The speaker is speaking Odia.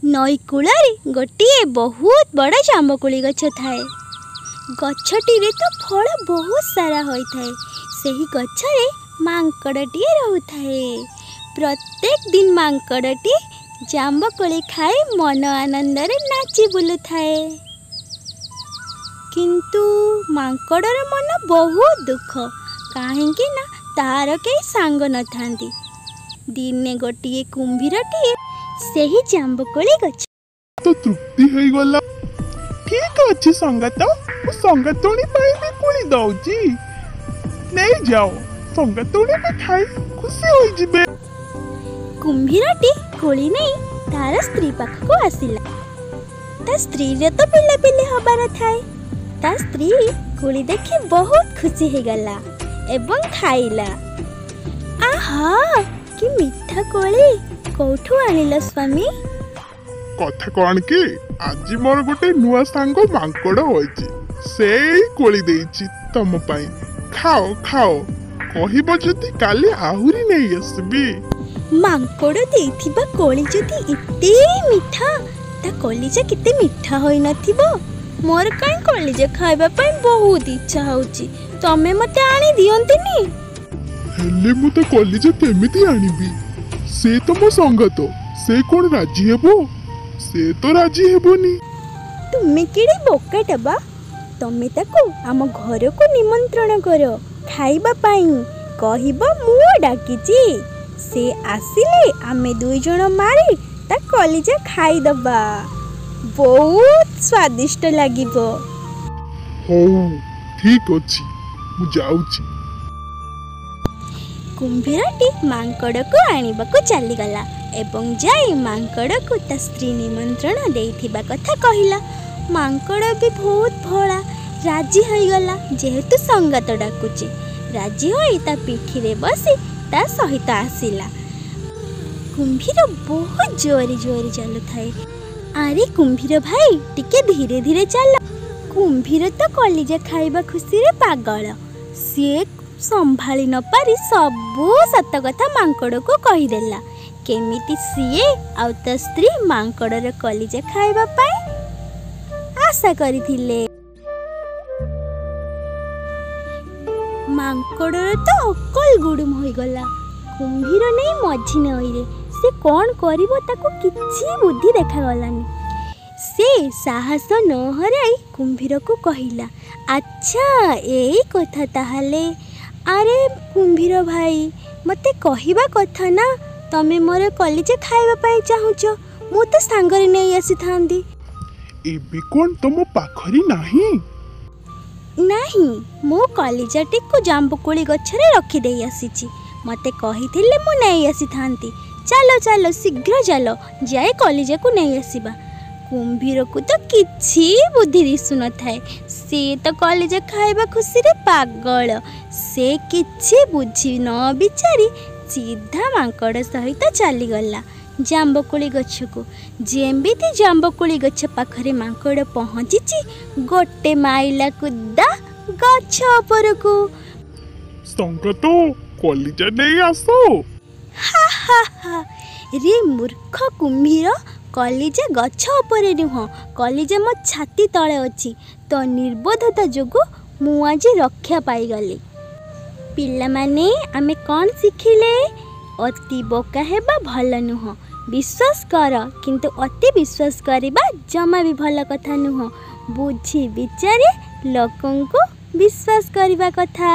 ନଈ କୂଳରେ ଗୋଟିଏ ବହୁତ ବଡ଼ ଜାମୁକୋଳି ଗଛ ଥାଏ। ଗଛଟିରେ ତ ଫଳ ବହୁତ ସାରା ହୋଇଥାଏ। ସେହି ଗଛରେ ମାଙ୍କଡ଼ଟିଏ ରହୁଥାଏ। ପ୍ରତ୍ୟେକ ଦିନ ମାଙ୍କଡ଼ଟି ଜାମ୍ବକୋଳି ଖାଇ ମନ ଆନନ୍ଦରେ ନାଚି ବୁଲୁଥାଏ। କିନ୍ତୁ ମାଙ୍କଡ଼ର ମନ ବହୁତ ଦୁଃଖ, କାହିଁକି ନା ତାର କେହି ସାଙ୍ଗ ନଥାନ୍ତି। ଦିନେ ଗୋଟିଏ କୁମ୍ଭୀରଟିଏ ସେହି ଜାମ୍ବୁକୋଳି ଗଛ ତ ତୃପ୍ତି ହେଇଗଲା। ଠିକ ଅଛି ସଙ୍ଗାତ, ମୁଁ ସଙ୍ଗାତୁଣୀ ପାଇଁ ବି କୋଳି ଦଉଛି, ନେଇଯାଅ। ସଙ୍ଗାତୁଣୀ ବି ଖାଇ ଖୁସି ହୋଇଯିବେ। କୁମ୍ଭୀରଟି କୋଳି ନେଇ ତାର ସ୍ତ୍ରୀ ପାଖକୁ ଆସିଲା। ତା ସ୍ତ୍ରୀର ତ ପିଲାପିଲି ହବାର ଥାଏ। ତା ସ୍ତ୍ରୀ କୋଳି ଦେଖି ବହୁତ ଖୁସି ହେଇଗଲା ଏବଂ ଖାଇଲା। ଆହା, କି ମିଠା କୋଳି! କୋଉଠୁ ଆଣିଲ ସ୍ୱାମୀ? କଥା କଣ କି, ଆଜି ମୋର ଗୋଟେ ନୂଆ ସାଙ୍ଗ ମାଙ୍କଡ ହୋଇଛି, ସେଇ କୋଳି ଦେଇଛି ତମ ପାଇଁ। ଖାଅ ଖାଅ, କହିବ ଯଦି କାଲି ଆହୁରି ନେଇ ଆସିବି। ମାଙ୍କଡ଼ ଦେଇଥିବା କୋଳି ଯଦି ଏତେ ମିଠା, ତା କଲିଜା କେତେ ମିଠା ହୋଇନଥିବ? ମୋର କାହିଁ କଲିଜା ଖାଇବା ପାଇଁ ବହୁତ ଇଚ୍ଛା ହଉଛି। ତମେ ମତେ ଆଣି ଦିଅନ୍ତିନି? ହେଲେ ମୁଁ ତା କଲିଜା କେମିତି ଆଣିବି? ସେ ତ ମୋ ସଙ୍ଗାତ, ସେ କଣ ରାଜି ହେବ? ସେ ତ ରାଜି ହେବନି। ତୁମେ କେଡ଼େ ବୋକାଟା ବା! ତମେ ତାକୁ ଆମ ଘରକୁ ନିମନ୍ତ୍ରଣ କର ଖାଇବା ପାଇଁ। କହିବ ମୁଁ ଡାକିଛି। ସେ ଆସିଲେ ଆମେ ଦୁଇ ଜଣ ମାରି ତା କଲିଜା ଖାଇଦବା। ବହୁତ ସ୍ୱାଦିଷ୍ଟ ଲାଗିବ। ହଉ ଠିକ ଅଛି, ମୁଁ ଯାଉଛି। କୁମ୍ଭୀରଟି ମାଙ୍କଡ଼କୁ ଆଣିବାକୁ ଚାଲିଗଲା ଏବଂ ଯାଇ ମାଙ୍କଡ଼କୁ ତା ସ୍ତ୍ରୀ ନିମନ୍ତ୍ରଣ ଦେଇଥିବା କଥା କହିଲା। ମାଙ୍କଡ଼ ବି ବହୁତ ଭୋଳା, ରାଜି ହୋଇଗଲା। ଯେହେତୁ ସଙ୍ଗାତ ଡାକୁଛି, ରାଜି ହୋଇ ତା ପିଠିରେ ବସି ତା ସହିତ ଆସିଲା। କୁମ୍ଭୀର ବହୁତ ଜୋରେ ଜୋରେ ଚାଲୁଥାଏ। ଆରେ କୁମ୍ଭୀର ଭାଇ, ଟିକେ ଧୀରେ ଧୀରେ ଚାଲ। କୁମ୍ଭୀର ତ କଲିଜା ଖାଇବା ଖୁସିରେ ପାଗଳ। ସିଏ ସମ୍ଭାଳି ନପାରି ସବୁ ସତ କଥା ମାଙ୍କଡ଼କୁ କହିଦେଲା, କେମିତି ସିଏ ଆଉ ତା ସ୍ତ୍ରୀ ମାଙ୍କଡ଼ର କଲିଜା ଖାଇବା ପାଇଁ ଆଶା କରିଥିଲେ। ମାଙ୍କଡ଼ର ତ ଅକଲ ଗୁଡୁମ ହୋଇଗଲା। କୁମ୍ଭୀର ନେଇ ମଝି ନଈରେ ସେ କ'ଣ କରିବ ତାକୁ କିଛି ବୁଦ୍ଧି ଦେଖାଗଲାନି। ସେ ସାହସ ନ ହରାଇ କୁମ୍ଭୀରକୁ କହିଲା, ଆଚ୍ଛା ଏଇ କଥା ତାହେଲେ। ଆରେ କୁମ୍ଭୀର ଭାଇ, ମୋତେ କହିବା କଥା ନା ତମେ ମୋର କଲିଜା ଖାଇବା ପାଇଁ ଚାହୁଁଛ। ମୁଁ ତ ସାଙ୍ଗରେ ନେଇ ଆସିଥାନ୍ତି। ଏବେ କଣ ତମ ପାଖରେ ନାହିଁ? ନାହିଁ, ମୁଁ କଲିଜାଟିକୁ ଜାମ୍ବୁକୋଳି ଗଛରେ ରଖିଦେଇ ଆସିଛି। ମୋତେ କହିଥିଲେ ମୁଁ ନେଇ ଆସିଥାନ୍ତି। ଚାଲ ଚାଲ, ଶୀଘ୍ର ଚାଲ, ଯାଇ କଲିଜାକୁ ନେଇ ଆସିବା। କୁମ୍ଭୀରକୁ ତ କିଛି ବୁଦ୍ଧି ଦିଶୁନଥାଏ। ସିଏ ତ କଲିଜା ଖାଇବା ଖୁସିରେ ପାଗଳ। ସେ କିଛି ବୁଝି ନ ବିଚାରି ସିଧା ମାଙ୍କଡ଼ ସହିତ ଚାଲିଗଲା ଜାମ୍ବକୋଳି ଗଛକୁ। ଯେମିତି ଜାମ୍ବକୋଳି ଗଛ ପାଖରେ ମାଙ୍କଡ଼ ପହଞ୍ଚିଛି, ଗୋଟେ ମାଇଲା କୁଦା ଗଛ ଉପରକୁ। ସଙ୍ଗାତ, କଲିଜା ନେଇ ଆସ। ହା ହା ହା ରେ ମୂର୍ଖ କୁମ୍ଭୀର, କଲିଜା ଗଛ ଉପରେ ନୁହଁ, କଲିଜା ମୋ ଛାତି ତଳେ ଅଛି। ତୋ ନିର୍ବୋଧତା ଯୋଗୁଁ ମୁଁ ଆଜି ରକ୍ଷା ପାଇଗଲି। ପିଲାମାନେ, ଆମେ କ'ଣ ଶିଖିଲେ? ଅତି ବୋକା ହେବା ଭଲ ନୁହଁ। ବିଶ୍ୱାସ କର, କିନ୍ତୁ ଅତି ବିଶ୍ୱାସ କରିବା ଜମା ବି ଭଲ କଥା ନୁହଁ। ବୁଝି ବିଚାରି ଲୋକଙ୍କୁ ବିଶ୍ୱାସ କରିବା କଥା।